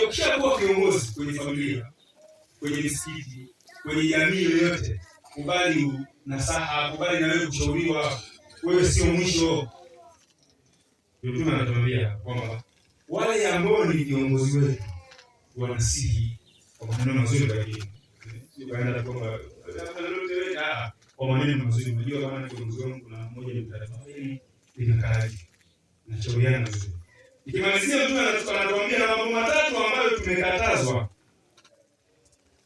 Kwa hiyo ukishakuwa kiongozi kwenye familia, kwenye misikiti, kwenye jamii yoyote, kubali nasaha, kubali na wewe kushauriwa. Wewe sio mwisho. Mtume anatuambia kwamba wale ambao ni viongozi wetu wanasihi kwa maneno mazuri, lakini sio kaenda kwamba kwa maneno mazuri. Unajua kama kiongozi wangu kuna mmoja ni mtatu, hili limekaaje, nashauriana vizuri. Nikimalizia, Mtume anatuambia na mambo matatu ambayo tumekatazwa: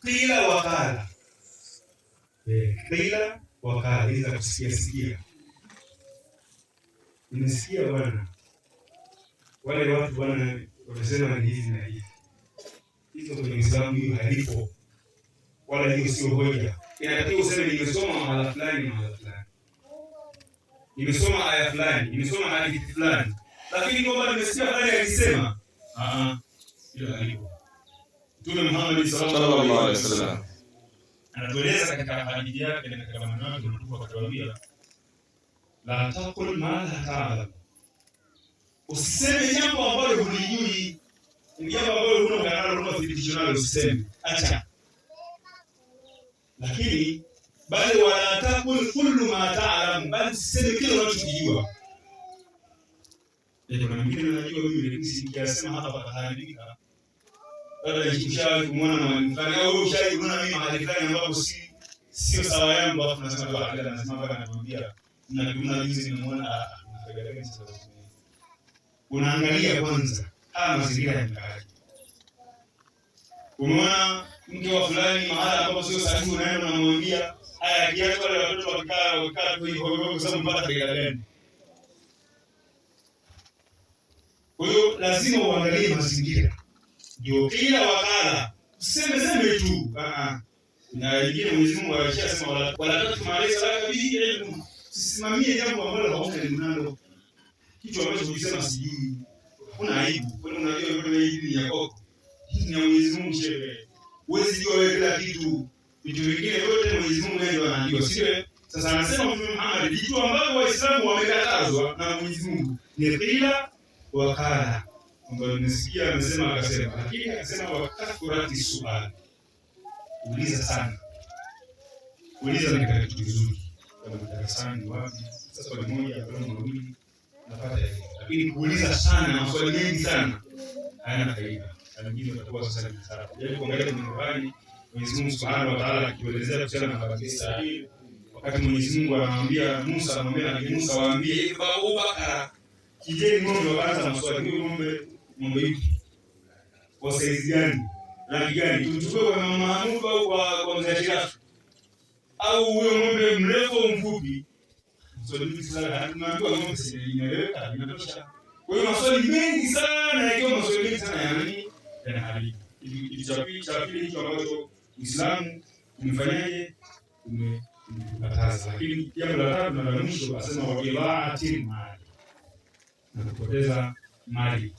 kila wakala, kila wakala, hizi za kusikia sikia. Nimesikia bwana, wale watu bwana wamesema ni hizi na hizi. Hizo kwenye Uislamu hiyo halipo, wala hiyo sio hoja. Inatakiwa useme nimesoma mahala fulani, mahala fulani, nimesoma aya fulani, nimesoma hadithi fulani, lakini kwamba nimesikia fulani alisema, ah, hiyo halipo. Mtume Muhammad sallallahu alaihi wasallam anatueleza katika hadithi yake na katika maneno yake mtukufu akatuambia, la taqul ma la ta'lam, usiseme jambo ambalo hulijui, ni jambo ambalo huna ukanalo, huna thibitisho nalo, usiseme, acha. Lakini bali wala taqul kullu ma ta'lam, bali usiseme kile unachokijua. Kuna mwingine anajua mimi lakini nikiyasema hapa pataharibika. Labda ushawahi kumwona mahali fulani au wewe ushawahi kuona mimi mahali fulani ambapo si sio sawa yangu, alafu nasema kwa akili nasema mpaka nakwambia na kuna juzi nimeona ah, sasa. Unaangalia kwanza haya mazingira yamekaaje. Umeona mke wa fulani mahala ambapo sio sahihi, unaenda unamwambia haya, kiasi wale watoto wakikaa tu hivyo hivyo, kwa sababu mpata faida gani? Kwa hiyo lazima uangalie mazingira, ndio kila wakala useme seme tu. Na nyingine Mwenyezi Mungu alishasema wala tatu malaysa laka bihi ilmu, usisimamie jambo ambalo hauna elimu nalo, kitu ambacho ukisema sijui, hakuna aibu. Kwani unajua wewe hii ni ya kwako, hii ni ya Mwenyezi Mungu shehe. Huwezi jua wewe kila kitu, vitu vingine vyote Mwenyezi Mungu ndiye anajua, sio? Sasa anasema Mtume Muhammad, vitu ambavyo Waislamu wamekatazwa na Mwenyezi Mungu ni qila wakala, ambayo nimesikia amesema akasema, lakini akasema wakathurati suali, uliza sana, uliza ni kitu kizuri, kama darasani wapi. Sasa swali moja au mawili napata elimu, lakini kuuliza sana maswali mengi sana hayana faida, na mengine utakuwa sasa ni hasara. Jaribu kuangalia kwenye Qur'ani, Mwenyezi Mungu Subhanahu wa Ta'ala akielezea kuhusiana na Bani Israili, wakati Mwenyezi Mungu anamwambia Musa, anamwambia Nabii Musa, waambie idhba'u bakara, kijeni ng'ombe, wakaanza maswali, huyu ng'ombe, ng'ombe yupi, kwa saizi gani, rangi gani, tumchukue kwa mama Mahmud au kwa mzee Ashirafu, au huyo ng'ombe mrefu au mfupi? Swali mingi sana, tunaambiwa ng'ombe si inaeleweka, inatosha. Kwa hiyo maswali mengi sana, yakiwa maswali mengi sana yana nini, yanaharibika. Kitu cha pili hicho ambacho Uislamu umefanyaje, umekataza. Lakini jambo la tatu na la mwisho asema wa idhaatil mali, na kupoteza mali.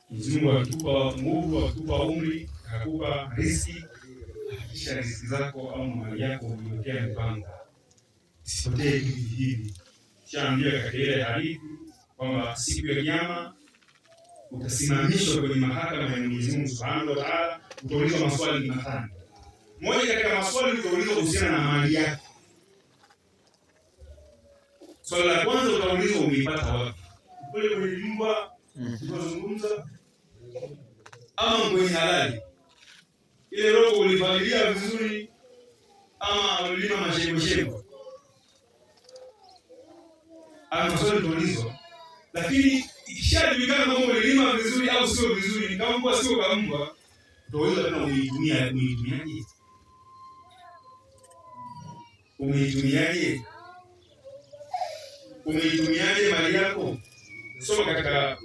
Mwenyezi Mungu akikupa nguvu, akikupa umri, akakupa riziki, hakikisha riziki zako au mali yako umeiwekea mipango, isipotee hivi hivi. Shaambia katika ile hadithi kwamba siku ya Kiyama utasimamishwa kwenye mahakama ya Mwenyezi Mungu Subhanahu wa Ta'ala, utaulizwa maswali matano. Moja katika maswali utaulizwa kuhusiana na mali yako. Swali la kwanza utaulizwa umeipata wapi? Kule kwenye nyumba tunazungumza ama kwenye halali? Ile robo ulipalilia vizuri ama ulilima mashemboshembo? Ama maswali utaulizwa. Lakini ikishajulikana kama ulilima vizuri au sio vizuri, ni kama sio kama utaweza tena uitumia, uitumiaje? Umeitumiaje? Umeitumiaje mali yako? Soma katika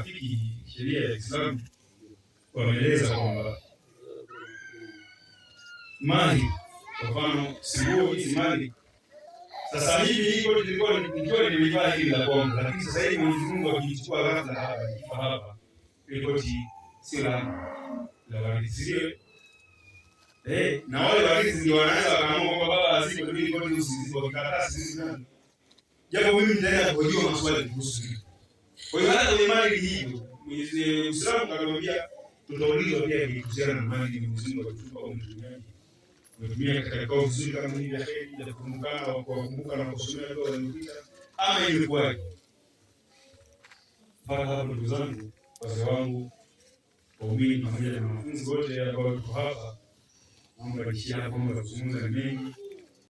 fiki sheria ya Uislamu wameeleza kwamba mali, kwa mfano singuo hizi mali sasa hivi hii koti nilikuwa nikiwa nimeivaa hili la kwangu, lakini sasa hivi Mwenyezi Mungu akinichukua ghafla hapa nikifa hapa, ile koti sio la warithi, sio na wale warithi ndio wanaanza wakaamua kwamba baba azikwe, lakini koti usizikwe, wakikataa sisi nani? Japo mimi nitaenda kuhojiwa maswali kuhusu hilo. Kwa hiyo hata kwenye mali ni hivyo, Mwenyezi Uislamu akamwambia tutaulizwa pia kuhusiana na mali Mwenyezi Mungu alitupa au mtumiaji. Umetumia katika vikao vizuri kama hivi vya kheri vya kukumbukana na kuwakumbuka na kusomea dua waliopita, ama ilikuwaje? Mpaka hapo ndugu zangu, wazee wangu, waumini pamoja na wanafunzi wote ambao tuko hapa, naomba niishie hapo, mambo ya kuzungumza ni mengi.